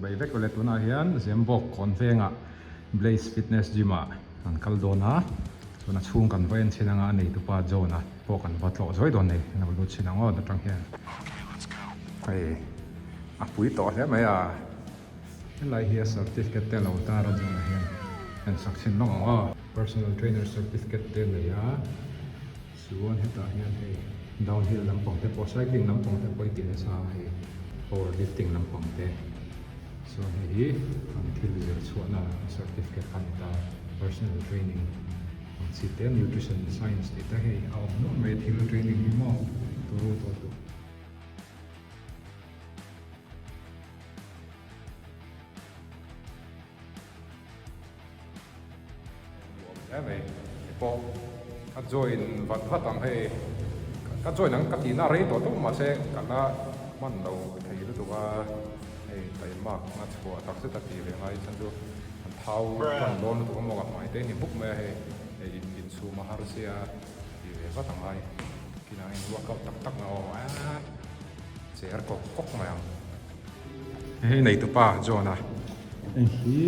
Bei vek awle tunah hian Zembawk kawn vengah Blaze Fitness Gym ah kan kal dawn a, chuan a chhung kan va en chhin anga a neitupa John a pawh kan va tlawh zuai dawn nei an lo lut chhin ang aw atang hian hei a pui tawh hle mai a helai hi a certificate te a lo tar a John a hian en sak chhin lawk ang aw personal trainer certificate te a nei a. Chuan hetah hian hei downhill lampang te pawh cycling lampang te pawh i ti nasa a hei power lifting lampang te chuan hei hi an thil zir chhuahna certificate kha a ni ta personal training ang chi te nutrition science tih te hei a awm nuam mai thil training hi maw turu tawh duh. Nuam hle mai hei pawh ka join vat vat ang hei ka join ang ka tihna rei tawh tawp mahse ka la hman lo thei lutuk a hei taimak a chhuah tak zet a tih ve ngai chhan chu an thau tan dawn lutuk a maw ka hmai te a ni buk mai a hei hei in inchhum a har sia tih ve vat ang ngai kinah in workout tak tak na aw aaa cher kawk kawk mai ang. Hei nei tupa John a hei hi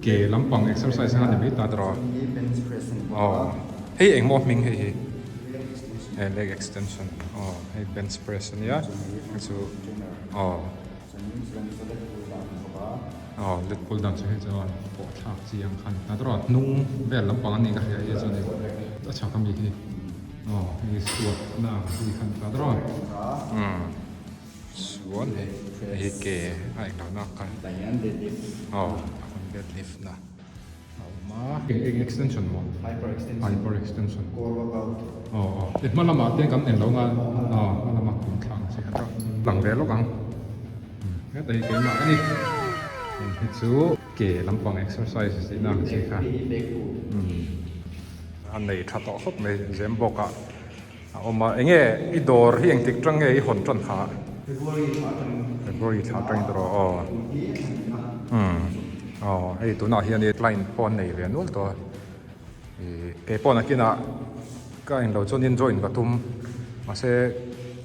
ke lampang exercise anga ni mai ta tawh aw hei eng maw hming hei hi hei leg extension aw hei bench press ania hei chu aw aw lat pull down chu hei chuan pawh thlak chi ang kha ani ta tawh hnung vel lampang ani ka hria hi chuan a chhak ami hi aw hei squat na ang chi kha ani ta tawh umm. Chuan hei hei ke a englo na kha aw deadlift na a awm a eng eng extension maw hyper extension hyper extension core workout aw aw i hma lamah te kan englo nga aw hma lama kum thlang chi kha lang ve lawk ang heta hi keimah a ni heng hi chu ke lampang exercise tih na ang chi kha a nei tha tawh khawp mai zem bawk ah. A awm a, enge i dawr hi engtik tang nge i hawn tan kha? February thla atangin. February thla atangin tawh rawh aw. Tun hi thla hnih a. Umm aw hei tunah hian i client pawh an nei ve nual tawh a, ih kei pawh nakinah ka englo chuan in join ka tum mahse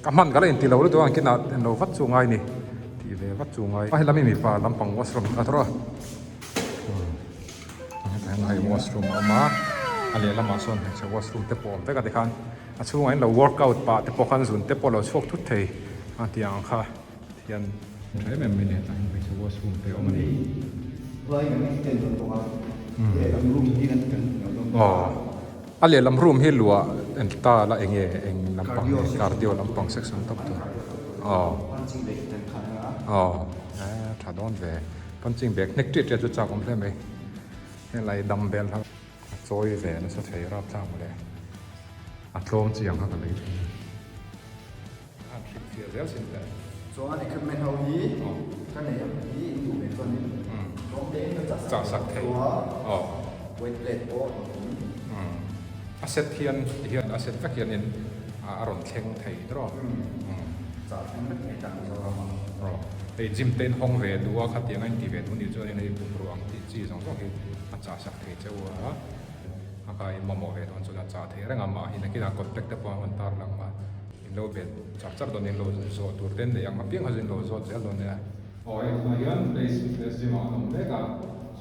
ka hman ka la inti lo lutuk a nakinah englo vat chu ngai ni tih ve vat chu ngai. A helami mipa lampang washroom a tawh a. Hetah hian hei washroom a awm a a lehlamah sawn hmeichhe washroom te pawh a awm vek a tikhan a chhungah hian lo workout pah te pawh khan zun te pawh a lo chhuak thut thei a tih ang kha hian tha em em mai a ni hetah hian hmeichhe washroom te a awm a ni. Aw a lehlam room hi luah en ta la eng nge eng lampang nge cardio lampang section tawp tur aw aw tha dawn ve. Punching bag hnek ṭiat ṭiat chu chak awm hle mai. Helai dumbbell kha a chawi ve nasa thei rapthlak mawle. A tlawm chi ang kha ka lei thin a. A han hrilh fiah zel sin teh. Chuan equipment ho hi ka nei ang hi in duh ve chuan in tlawm te in ka chah sak thei a, weight plate pawh in awm. A set hian ti hian a set vek hian in a rawn thleng thei tawh. Chah thleng vek thei ta Mizoram ah. Aw hei gym te in hawng ve duh a khatiang a in ti ve duh nih chuan in hei bungrua ang tih chi zawng zawng hi a chah sak thei cheu a, a kai in mamawh ve dawn chuan a chah thei reng a mah hi nakinah contact te pawh an rawn tar lang a in lo bet char char dawn in lo zawh tur te an nei ang apiang kha chu in lo zawt zel dawn nia. Aw hei tunah hian place place gym ah an awm mek a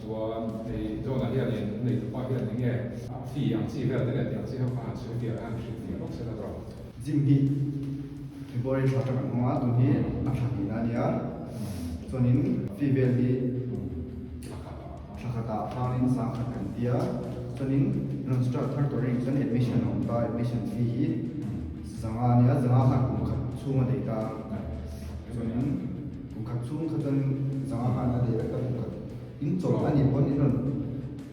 chuan hei John-a hianin a neitupa hian eng nge a fee ang chi vel te leh tih ang chi ho kha han sawi fiah a han hrilh fiah lawk sela tawh. Gym hi February thla atang an hmang a, tun hi a thla hnihna a nia. Chuanin fee vel hi thla khatah khanin sangkhat kan ti a, chuanin rawn start thar turin chuan admission a awm ta, admission fee hi zanga a nia, zanga khan kum khat chhung a daih ta a, chuanin kum khat chhung kha chuan zanga khan a daih vek ta, kum khat inchawlh a nih pawn in rawn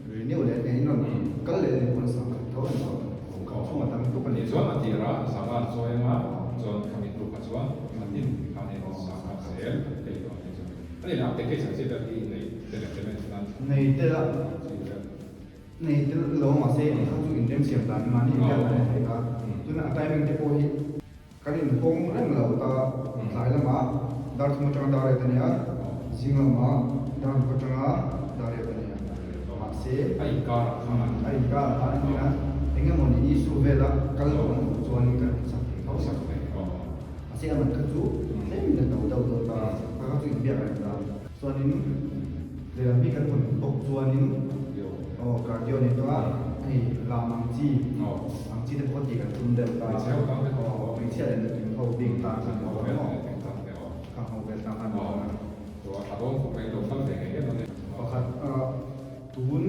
renew leh in rawn kal leh a nih pawn sangkhat tho a ni tawh. Kum chhunga tam tuk a ni. Chuan a tirah zanga an chawi anga chuan khami hnu kha chuan a hnim khan in sangha zel an thei tawh ang chu. A ni lah package ang chi vel hi nei tel em em chuan Nei tel a nei tel lo mahse kha chu inremsiam dan mahni inbiak dan a thei a. Tuna a timing te pawh hi Kan inhawng reng lo ta, tlai lamah dar thum atanga dar riat a nia, zing lamah dar ruk atanga dar riat a nia. Mahse, a inkarah khan a inkarah khan a nia, eng emaw ni issue vela kal lo an duh chuanin kan insak thei tho. Mahse, a man kha chu tlemin a to deuh deuh ta, kha kha chu inbiak reng ta. Chuanin lehlam hi kan hawn bawk chuanin aw cardio a ni tawh a, hei lam ang chi ang chi te pawh tih kan tum deuh ta aw hmeichhia leh nutling ho bik tan khan ni tawh maw khang ho vel tan khan ni tawh a. Pakhat tun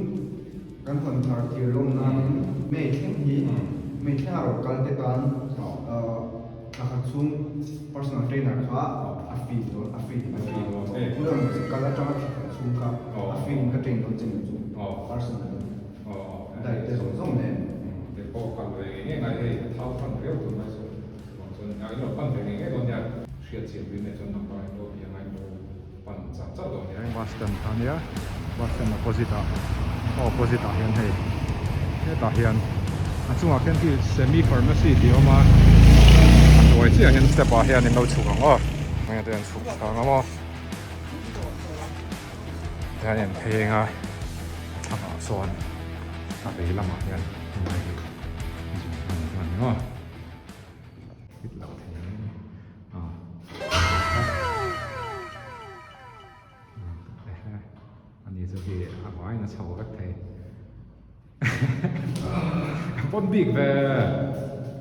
kan hawn thar thir lawm nanin May thleng hi May thleng a rawn kal te tan Thla khat chhung personal trainer kha a free dawn a free a free dawn tuna rawn kal atanga thla khat chhung kha a free in ka train dawn che ni chu personal in diet te zawng zawng nen. Kei pawh kal ve ngei ngei ngai hei ka thau fan viau tur mai chu chuvang chuan a in lo pan ve ngei ngei dawn nia hriat chian pui mai chuan number in lo bia ngai lo pan char char dawn nia. Bus stand kha nia bus stand opposite ah a opposite ah hian hei hetah hian a chungah khian khi semi pharmacy tih a awm a a hnuai chiah hian step ah hian in lo chhuk ang aw heng te an chhuk chhang ang aw tihian an pheng a a thlangah sawn a vei lamah hian helai hi gym a ni a ni aw. Hit lo thei ang em a ani chu hi a vaiin a chho vek thei pawn bik ve.